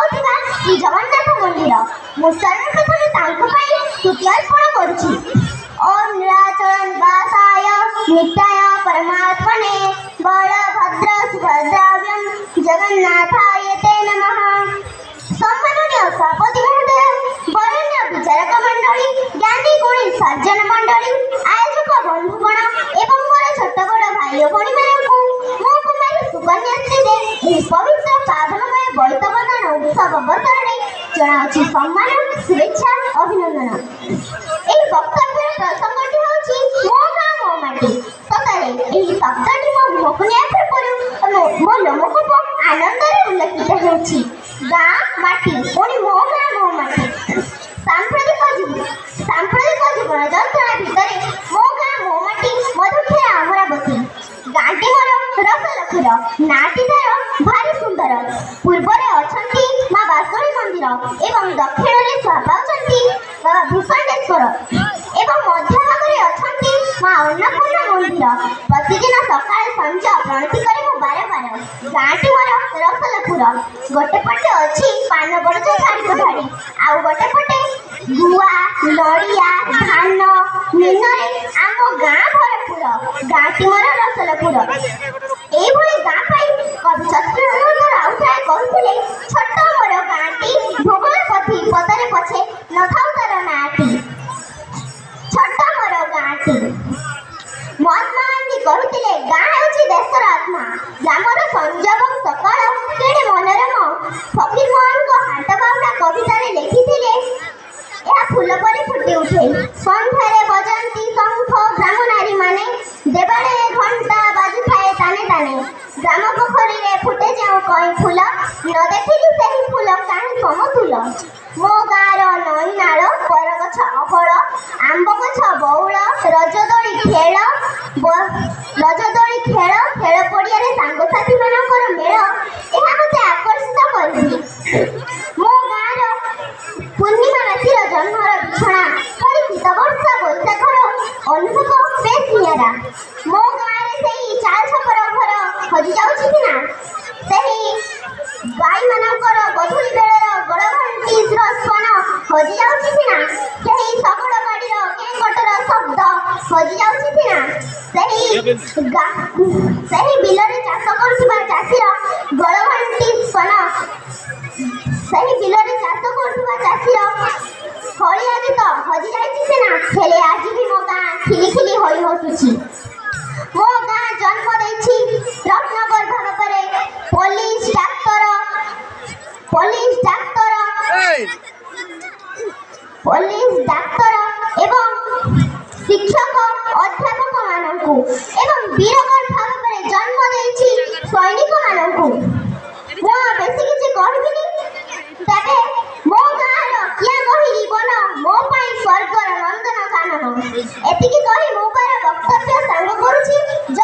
ପାଉଥିବା ଶ୍ରୀ ଜଗନ୍ନାଥ ମନ୍ଦିର। ମୁଁ ସର୍ବପ୍ରଥମେ ତାଙ୍କ ପାଇଁ ସ୍ତୁତି ଅର୍ପଣ କରୁଛି। ଓମ୍ ନୀଳାଚଳ ନିବାସାୟ ନିତ୍ୟାୟ ପରମାତ୍ମନେ ବଳଭଦ୍ର ସୁଭଦ୍ରାଭ୍ୟାଂ ଜଗନ୍ନାଥାୟ ତେ ନମଃ। ସମ୍ମାନନୀୟ ସଭାପତି ମହୋଦୟ, ବରେଣ୍ୟ ବିଚାରକ ମଣ୍ଡଳୀ, ଜ୍ଞାନୀ ଗୁଣୀ ସଜ୍ଜନ ମଣ୍ଡଳୀ, ଆୟୋଜକ ବନ୍ଧୁଗଣ ଏବଂ ମୋର ଛୋଟ ବଡ଼ ଭାଇ ଓ ଭଉଣୀମାନଙ୍କୁ ମୁଁ କୁମାରୀ ସୁକନ୍ୟାଶ୍ରୀ ଦେ ଏହି ପବିତ୍ର ପାବନମୟ ବୋଇତ ବନ୍ଦାଣ ଉତ୍ସବ ଅବସରରେ ଜଣାଉଛି ସମ୍ମାନ, ଶୁଭେଚ୍ଛା, ଅଭିନନ୍ଦନ। ଏହି ବକ୍ତବ୍ୟର ପ୍ରସଙ୍ଗଟି ହେଉଛି ମୋ ଗାଁ ମୋ ମାଟି। ସତରେ ଏହି ଶବ୍ଦଟି ମୋ ମୁହଁକୁ ନେବା ପୂର୍ବରୁ ମୋ ଲୋମକୂପ ଆନନ୍ଦରେ ଉଲ୍ଲସିତ ହେଉଛି। ଗାଁ ମାଟି, ପୁଣି ମୋ ଗାଁ ମୋ ମାଟି। ସାମ୍ପ୍ରତିକ ଜୀବନ ଯନ୍ତ୍ରଣା ଭିତରେ ମୋ ଗାଁ ମୋ ମାଟି ମଧୁଖିଆ ଅମରାବତୀ। ଗାଁଟି ମୋର ରସଲପୁର। ନାଁଟି ତାର ଭାରି ସୁନ୍ଦର। ପୂର୍ବରେ ଅଛନ୍ତି ମା ବାସୁଳୀ ମନ୍ଦିର ଏବଂ ଦକ୍ଷିଣରେ ଶୋଭା ପାଉଛନ୍ତି ବାବା ଭୂଷଣ୍ଡେଶ୍ୱର ଏବଂ ମଧ୍ୟଭାଗରେ ଅଛନ୍ତି ମା ଅନ୍ନପୂର୍ଣ୍ଣା ମନ୍ଦିର। ପ୍ରତିଦିନ ସକାଳେ ସଞ୍ଜ ପ୍ରଣତି କରେ ମୁଁ ବାରବାର। ଗାଁଟି ମୋର ରସଲପୁର। ଗୋଟେ ପଟେ ଅଛି ପାନ ବରଜ ଧାଡ଼ିକୁ ଧାଡ଼ି, ଆଉ ଗୋଟେ ପଟେ ଗୁଆ, ନଡ଼ିଆ, ଧାନ ମିନରେ ଆମ ଗାଁ ଭରପୁର। ଗାଁଟି ମୋର ରସଲପୁର। ଏଇଭଳି ଗାଁ ପାଇଁ କବି ସତ୍ୟନାରାୟଣ ରାଉତରାୟ କହୁଥିଲେ, ଛୋଟ ମୋର ଗାଁଟି ଭୂଗୋଳ ପୋଥି ପଦରେ ପଛେ ନଥାଉ ତାର ନାଁଟି, ଛୋଟ ମୋର ଗାଁଟି। ମହାତ୍ମା ଗାନ୍ଧୀ କହିଥିଲେ, ଗାଁ ହେଉଛି ଦେଶର ଆତ୍ମା। ଗ୍ରାମର ସଞ୍ଜ ଏବଂ ସକାଳ କେଡ଼େ ମନୋରମ! ଫକୀର ମୋହନଙ୍କ ହାଟ ବାହୁଡ଼ା କବିତାରେ ଲେଖିଥିଲେ, ଏହା ଫୁଲ ପରି ଫୁଟି ଉଠେ। ସନ୍ଧ୍ୟାରେ ବଜାନ୍ତି ଶଙ୍ଖ ଗ୍ରାମ ନାରୀମାନେ, ଦେବାଳେ ଘଣ୍ଟା ବାଜୁଥାଏ ତାନେ ତାନେ। ଗ୍ରାମ ପୋଖରୀରେ ଫୁଟେ ଯେଉଁ କଇଁ ଫୁଲ, ନ ଦେଖିଲି ସେହି ଫୁଲ କାହିଁ ସମତୁଲ। ମୋ ଗାଁର ନଈ ନାଳ, ବରଗଛ ଅହଳ, ଆମ୍ବ ଗଛ ବଉଳ, ରଜଦୋଳି ଖେଳ, ରଜଦୋଳି ଖେଳ, ଖେଳ ପଡ଼ିଆରେ ସାଙ୍ଗସାଥି ମାନଙ୍କର ମେଳ, ଏହା ମୋତେ ଆକର୍ଷିତ କରିଛି। ମୋ ଗାଁର ପୂର୍ଣ୍ଣିମା ରାତିର ଜହ୍ନର ବିଛଣା ପରି ଶୀତ ବର୍ଷା ବୈଶାଖର ଅନୁଭବ ବେଶ୍ ନିଆରା। ମୋ ଗାଁରେ ସେଇ ଚାଳ ଛପର ଘର ହଜି ଯାଉଛି ସିନା, ସେହି ଗାଈମାନଙ୍କର ଗୋଧୂଳି ବେଳର ଗଳଘଣ୍ଟିର ସ୍ୱନ ହଜି ଯାଉଛି ସିନା, ସେହି ଶଗଡ଼ ଗାଡ଼ିର କେଁକଟର ଶବ୍ଦ ହଜି ଯାଉଛି ସିନା, ସେହି ବିଲରେ ଚାଷ କରୁଥିବା ଚାଷୀର ଗଳଘଣ୍ଟି ସ୍ୱନ, ସେହି ବିଲରେ ଚାଷ କରୁଥିବା ଚାଷୀର ହଳିଆ ଗୀତ ହଜି ଯାଇଛି ସିନା, ହେଲେ ଆଜି ବି ମୋ ଗାଁ ଖିଲି ଖିଲି ହୋଇ ହସୁଛି। ମୋ ଗାଁ ଜନ୍ମ ଦେଇଛି ରତ୍ନଗର୍ଭ ଭାବରେ ପୋଲିସ, ଡାକ୍ତର, ପୋଲିସ, ଡାକ୍ତର ଏବଂ ଶିକ୍ଷକ ଅଧ୍ୟାପକ ମାନଙ୍କୁ ଏବଂ ବୀରଗର୍ଭ ଭାବରେ ଜନ୍ମ ଦେଇଛି ସୈନିକ ମାନଙ୍କୁ। ମୁଁ ଆଉ ବେଶୀ କିଛି କହିବିନି। ତେବେ ମୋ ଗାଁର କିଆ ଗହିରୀ ବନ ମୋ ପାଇଁ ସ୍ୱର୍ଗର ନନ୍ଦନ କାନନ। ଏତିକି କହି ମୁଁ ମୋର ବକ୍ତବ୍ୟ ସାଙ୍ଗ କରୁଛି। ଜୟ